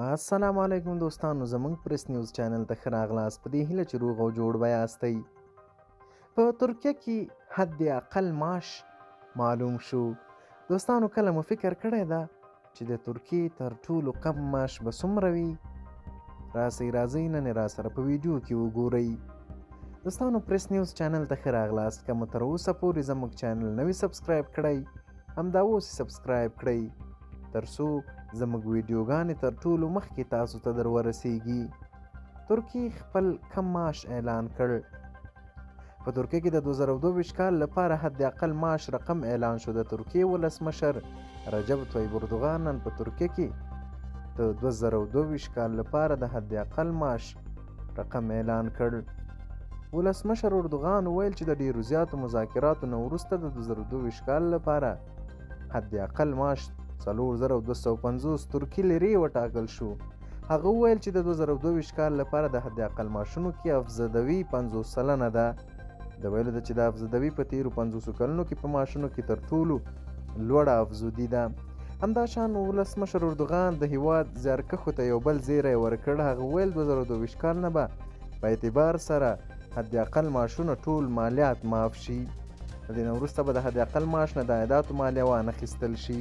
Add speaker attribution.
Speaker 1: السلام علیکم دوستانو، زمونږ پریس نیوز چینل ته ښه راغلاست. په دې هیله چې روغ او جوړ به یاستئ. په ترکیه کې حد اقل معاش معلوم شو. دوستانو، کله مو فکر کړی ده چې د ترکیې تر ټولو کم معاش به څومره وي؟ راسئ راځئ، نن یې راسره په ویډیو کې وګورئ. دوستانو، پریس نیوز چینل ته ښه راغلاست. که مو تر اوسه پورې زموږ چینل نه وي subscribe کړی، همدا اوس یې subscribe کړئ تر څو زموږ ویډیوګانې تر ټولو مخکې تاسو ته در ورسیږي. ترکیې خپل کم معاش اعلان کړ. په ترکیه کې د 2022 کال لپاره حد اقل معاش رقم اعلان شو. د ترکیې ولسمشر رجب طیب اردوغان نن په ترکیه کې د 2022 کال لپاره د حد اقل معاش رقم اعلان کړ. ولسمشر اردوغان وویل چې د ډیرو زیاتو مذاکراتو نه وروسته د 2022 کال لپاره حد اقل معاش 4250 ترکي لیرې وټاکل شو. هغه وویل چې د 2022 کال لپاره د حد اقل معاشونو کې افزدوي 50% ده. د ویلو ده چې دا افزدوي په تیرو 50 کلونو کې په معاشونو کې تر ټولو لوړه افزودي ده. همداشان ولسمشر اردوغان د هیواد زیارکښو ته یو بل زیری ورکړ. هغه وویل 2022 کال نه به په اعتبار سره حد اقل معاشونه ټول مالیات معاف شي. د دې نه وروسته به د حد اقل معاش نه د عایداتو مالیه وانه خیستل شي.